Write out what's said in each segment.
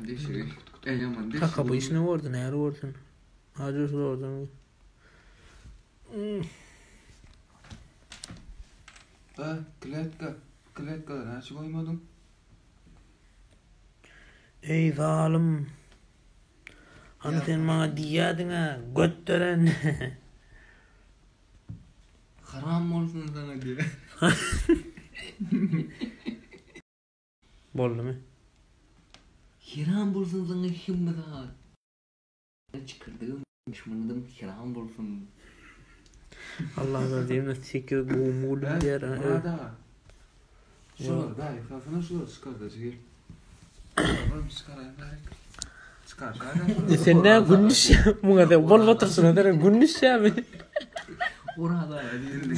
Deşigi. Ey aman deşigi. Kaka bu işini gördü, näle görsün. Hacı şulardan. Ha, kletka. Kletkalar näçe goýmadyň? Eý zalym. Hany sen maňa diýýädiň-ä, götderen. Haram bolsun saňa diýýä. Boldumy? Heram bolsun saňa hemme zat. Çykyrdygym duşmanydym heram bolsun. Allah berdiğimde 8 gum gul diýer. Murat aga. Şular bäri salsana şular çykar da jigir. Şular çykaraýyn bäri. Çykar. Sen ne gün düşýär? Muňa sen bolup oturşyna dere gün düşýärmi? Oraz aga diýildi.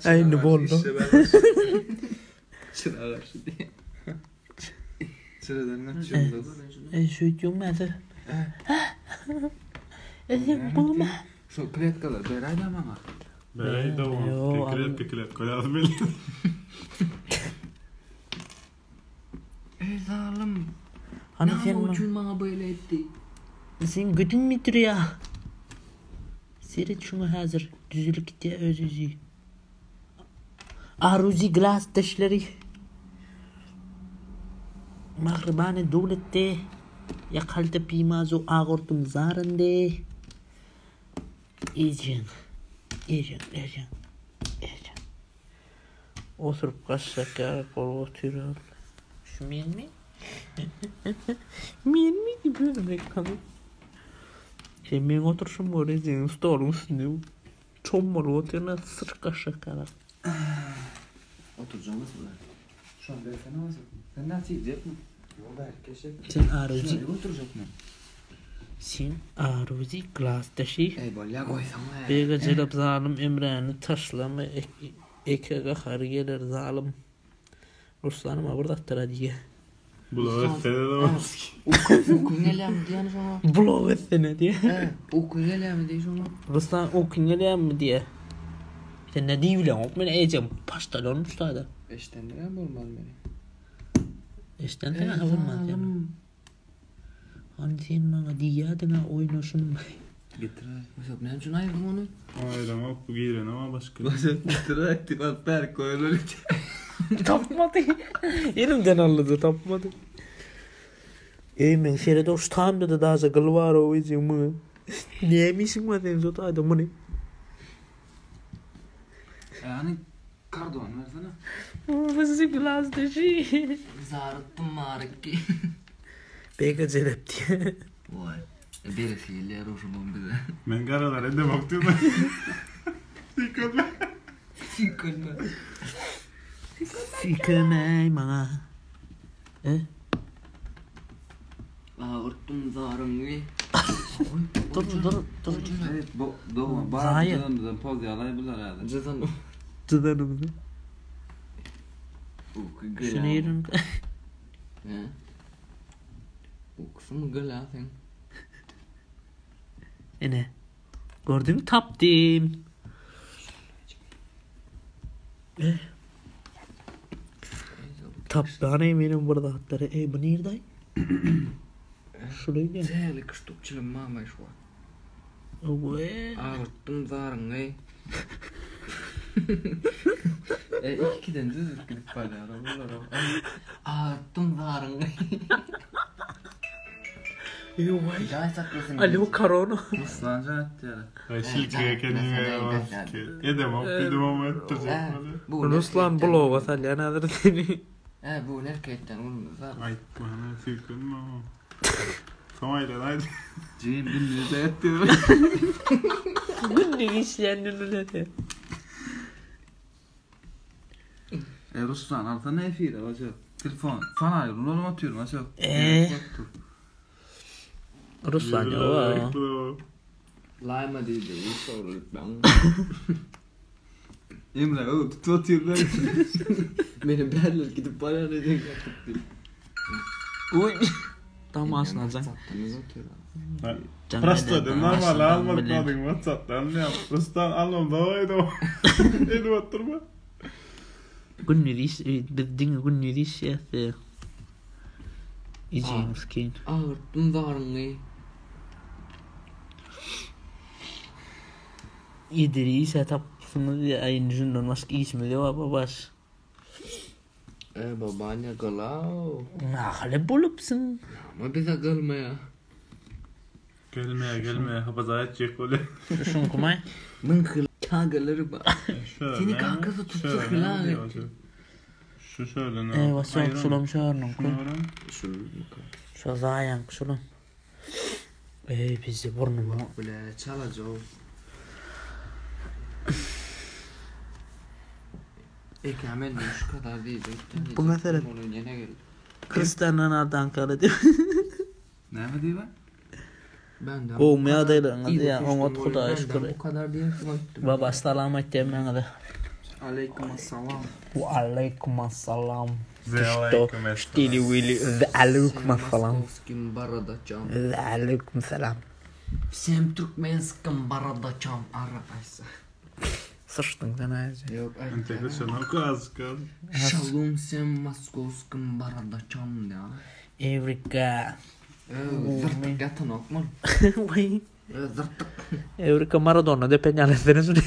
Aý indi boldy. Çıra garşy diýip. Çıradan gaçýarlar. Eý şeýtýäň näde? Eý bolma. Şu kletkalar beräýdä maňa. Beräýdä oňa. Kletka kletka ýazyp bil. Eý zalym. Hany sen Näme üçin maňa beýle etdi? Sen götün bitirýä. Seret şuňa häzir düzülip gitýä öz özi. Aruzi glas dişleri. Mahribane döwletde ýakaldy pimazu agurtum zaryndy. Ejeň, ejeň, ejeň, ejeň. Oturyp gaçjak ýaly bolup otyr. Şu menmi? Menmi diýip özüm ekrany. Sen meň oturyşym gör ejeňiň stoluň üstünde. Çommalyp otyryn syryk aşak ýaly. Oturjaňmy şular? Şony bersene bolsa. Sen näçe iýjekmi? Ýok bärik geçjek. Sen aruzi. Şuny oturjakmy? Sen aruzi klasdaşy. Eý bolýa goýsaň. Bege jelep zalym Emräni taşlama eke gahary geler zalym. Ruslanyma bir zatlar diýýä. Blok etsene de Ukyň gelýärmi diýýän şoňa. Blok etsene diýýä. He, ukyň gelýärmi diý şoňa. Ruslan ukyň gelýärmi diýýä. Sen ne diýibileňok men ejem poçtalon uçdada. Eşdendirem bolmaly meni. Eşdenseň ha bolmaz sen. Hany sen maňa diýýädiň-ä oýnaşym. Getir. Mesela näme üçin aýyrdyň ony? Aýyramok bu girenem başga. Getir diýip alyp bärik goýaly. Tapmady. Elimden aldy tapmady. Eý men seret o ştamda-da daže gyl bar o ejeň muňa. Näme işiň bar seň şo taýda muny? Ýani kardon bersene. Bizi glas deşi. Zarytdym marykki. Bege jelep diýe. Waý. Beresi gelýär oşumam bize. Men garalar edemok diýdim. Süýkenme. Süýkenme. Süýkenme maňa. E? Agyrtdym zaryňy. Dur dur dur. Evet, bu doğma. Zaýa. Cızanımızdan poz yalay bular herhalde. Cızanım. Jydanymyzy. Uyku Şuny ýeriň. He. Uykusu mu gala sen? Ene. Gördüň tapdym. Eh. Tapdany meniň bir zatlary. Ey bu nirde? Şuly ne? Tälik ştuk çilim mama şu wagt. Owe. Agyrtdym zaryňy. E ikiden düzüp gidip barýar bular. Agyrtdym zaryňy. Ýowaý. Jaý saklasyn. Alo korona. Ruslan jan etýär. Ay silke kendime Edemok dedim ama ettirjek. Ruslan bloga salýan häzir seni. He bu nerketden ulmuz zar. Aýtma hana süýkenme ama. Soň aýdan aýt. Jigim günlüğü de etdi. Günlük işleýän ünlüleri. E Ruslan alsana efire başa. Telefon. Sana ayrılın oğlum atıyorum başa. Ee? Ruslan ýowa. Laýma diýdi, ben. Emre o tut atıyor Beni berler gidip bayağı edin yaptık Uy. Tam aşyna jaň. Prosta dedim normal almadyk zadyň WhatsApp'tan ne yap? Ruslan almam daway da. Edip oturma. Gündiz iş, biz diňe gündiz işleýäs. Ijin skin. Agyrtdym zaryňy. Idrisa tapypsyňyz ya indi şundan başga işimiz ýok babaş. E babanya galaw. Nahaly bolupsyň. Ama bize galmaya. Gelmeye gelmeye hapaza etjek bolýar. Şu şuňkumaý? Mın hyl kagaları bar. Şöyle Seni mi? kankası tutsa Şöyle hılar mi etti. diyor? Şu şöyle ne? Eý basýan şulam şörnüňki. Şu Şu zaýaňky şulam. Eý bizi burnuma. Bile çalajo. Ekamen şu kadar diyecektim. Bu mesele- Onun yine geldi. Cristiano Ronaldo diýip. Näme diýip? Ben de. Gowmy ýagdaýlaryňyz İyi ya bakıştım oňat oğlum, Hudaýa benden şükür. Bu kadar diye ettim. Baba salam aýtýan maňa-da. Aleyküm assalam. Wa aleýkum assalam. Ve aleyküm esselam. Stili wili ve aleyküm assalam. Moskovskim baradaçam. Ve aleyküm selam. Всем Türkmenskim baradaçam. Ara aysa. Sıçdyň sen aýja. Yok ay. Entek şuna kaz kaz. Şalom sem Moskovskim baradaçam ya. Evrika. Zırtık yatan okman. Vay. Zırtık. Evrika Maradona depen ýaly şunu.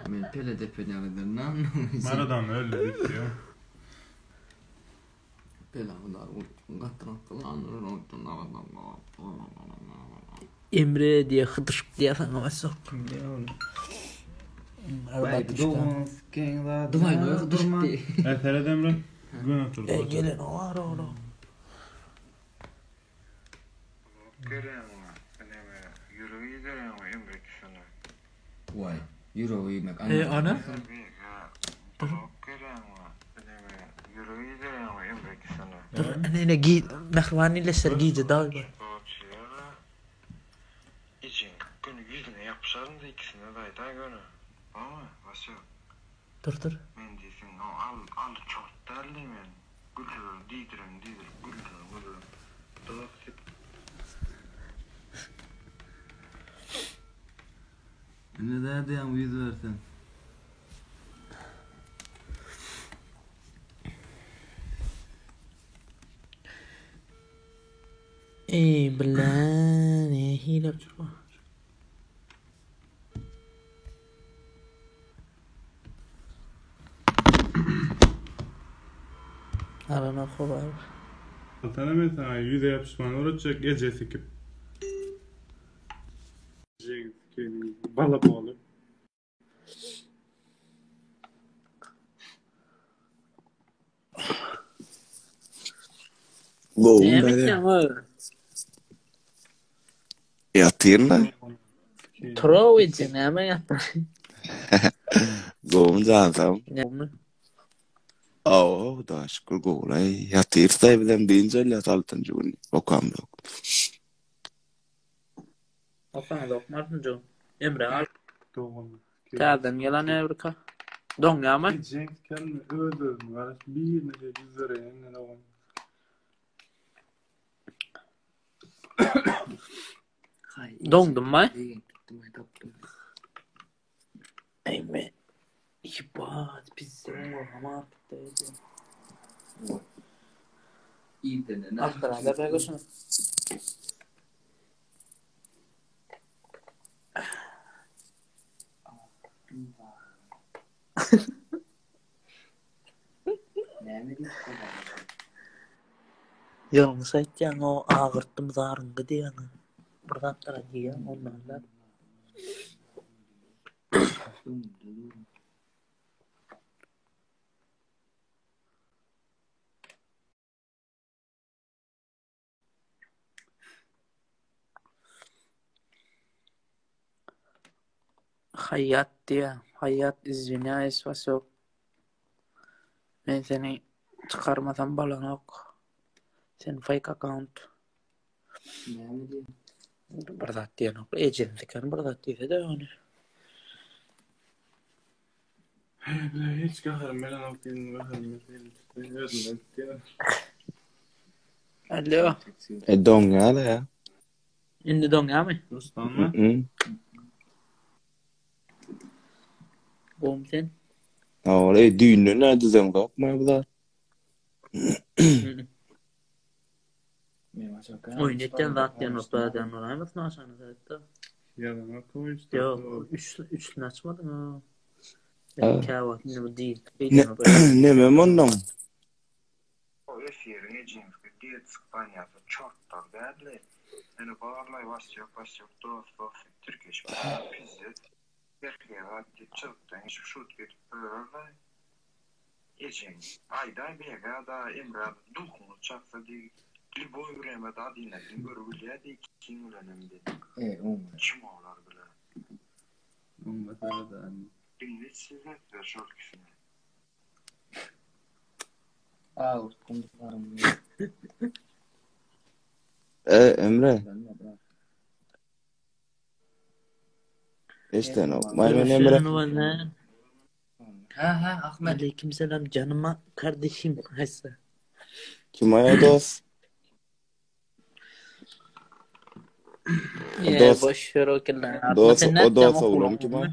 Men pele de penaleden lan. Maradona öyle diyor. Pele kadar Emre diye hıdışık diye sana basok. Duvar durma. Ertele Demre. Gün oturdu. E gelin o var oğlum. Vay. Euro yemek. E ana? Dur ne gi mehwani leşer gije dag. İçin günü yüzüne yapışarım da ikisine de ayda günü. Ama başa Dur dur. men desin o al al çok derli men. Güldürüm diydirim diydirim güldürüm güldürüm. Dolap Ne derdi ya yüz versen. Ey bilen ne hile Arana khobar. Sana mesela yüze yapışman uğraşacak gece sikip. Bala boğulu. Ne Gown Ýatyryn Trowic näme ýatdy? Gown jansam. Näme? Oo, da şükür gowlay. Ýatyrsa bilen dynç alýas altynjy gün. Okam ýok. Okaň dokmarsyň jo. Emre al. Doğum. Täzeden gelen Evrika. Doňýamy? Cenk kendini öz özüne karış bir ne yüz liraya ne doğum. Doňdum my? Ey İbat biz ama İyi Aktarada be Ýalňyş aýtýaň o agyrtdym zaryňgy diýýäň. Bir zatlara diýýäň ondan da. Haýat diýýä. Haýat извиняюсь Vasok. Men seni çykarmasam bolanok. Sen fake account. Bir zat diýenok. Ejensiken bir zat diýse de ony. Hey, hiç kaharım ben ok değilim kaharım ben özümden diyor. Alo. E doňýar ya. Indi doňýamy? Ruslan mı? Hı. Gowmy sen? Aa, e düýnde ne düzen gokma bu da. Oýun etýän zat diýen bolup bärden bolaýmasyn aşany saýtda. Ýazyňa koý üç Ýok, üç üçüsini açmadyň ha. Ha. Käwagt indi bu diýip Ne, beýdeme bir. nemem ondan? O efiriň ejeňizki detsk banýasy çortlar däldi. Ýöne barlaý basýok basýok dost dost diýip tirkeşip pizzet erkege zat diýip çyzykdan geçip şutka edip börerlaý. Ejeň aýdaý Begada Emrada duhuňyz çatsa diý lýuboý wremada adynadyn görübilýä diý kim bilenem diý. Kim olar bile. Diňle sizler şol ikisini. E, Emre. Eşdenok. May men Emre. Ha ha Ahmet. Aleyküm selam canıma kardeşim. Hassa. Kim aýa dost? Ye Dost. boş ver o killa. Dost, o dost oglan kim aý?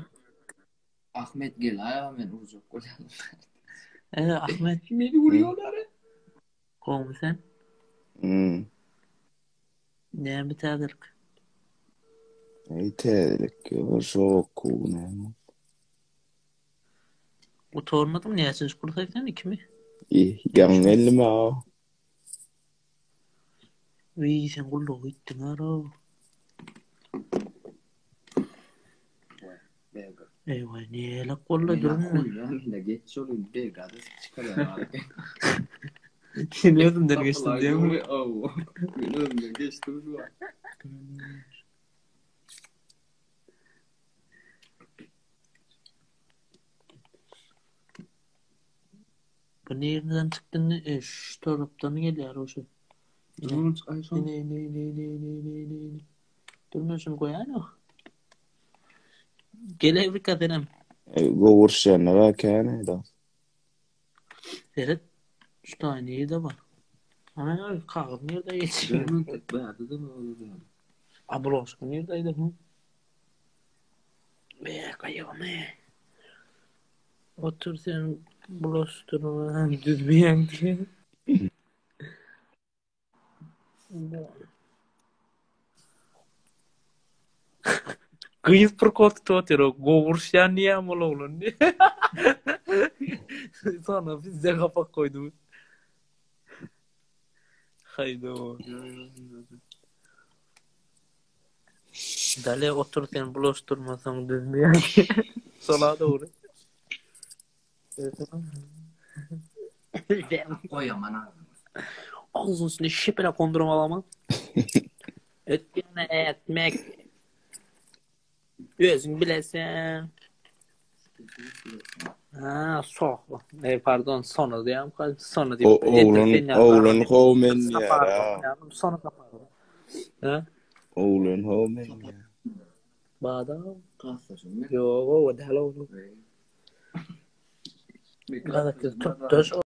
Ahmet gel aýa men urjak bolýan. E, Ahmet Meni urýarlar. gowmy sen? Hmm. Näme täzelik? Ey täzelik ýok, şo okuw näme? Gutarmadyň näçinji kurs sen ikimi? Ih, ýaňy geldim ha. Wiý sen gulluga gitdiň ara. Eýwa nälik boldy durun. Men geç şol gün Begada çykarýar. Sen özümden geçdim diýme. Men özümden geçdim şu an. Bu nireden çykdy indi? E, şu tarapdan gelýär o şu. Ine, ine, ine, ine, ine, ine, ine, ine, ine. Dur men şuny goýaýyn o. Gel Evrika senem. Ey, gowurşýanlar ha kän dost. Seret. Şu taý nirede bar? Ana, kagyz nirede geçýär? A bulaşyk nirede aýdasyn? Be, gaýygymy. Otur sen bulaşdyrma, düzmeýäň diýen. Gyz prikol tutup otyr, gowurşýan diýýän bol oglan. Sonra bizde kapak koýdy. Haýda. Dale otur sen bulaşdyrmasaň düzmeýän. Sola dogry. Goýaman agzyňy. Agzyň üstüne şepele konduram alama. Ötgene etmek. Özüň bilesen. Ha, so. E, pardon, sona diýýän, sona diýip. O oglan, oglan ho men diýär ha. Sona tapardy. Ha? Oglan ho men diýär. Bada. Klasdaşym. Ýok, o däl oglan. Gazak tutdaş.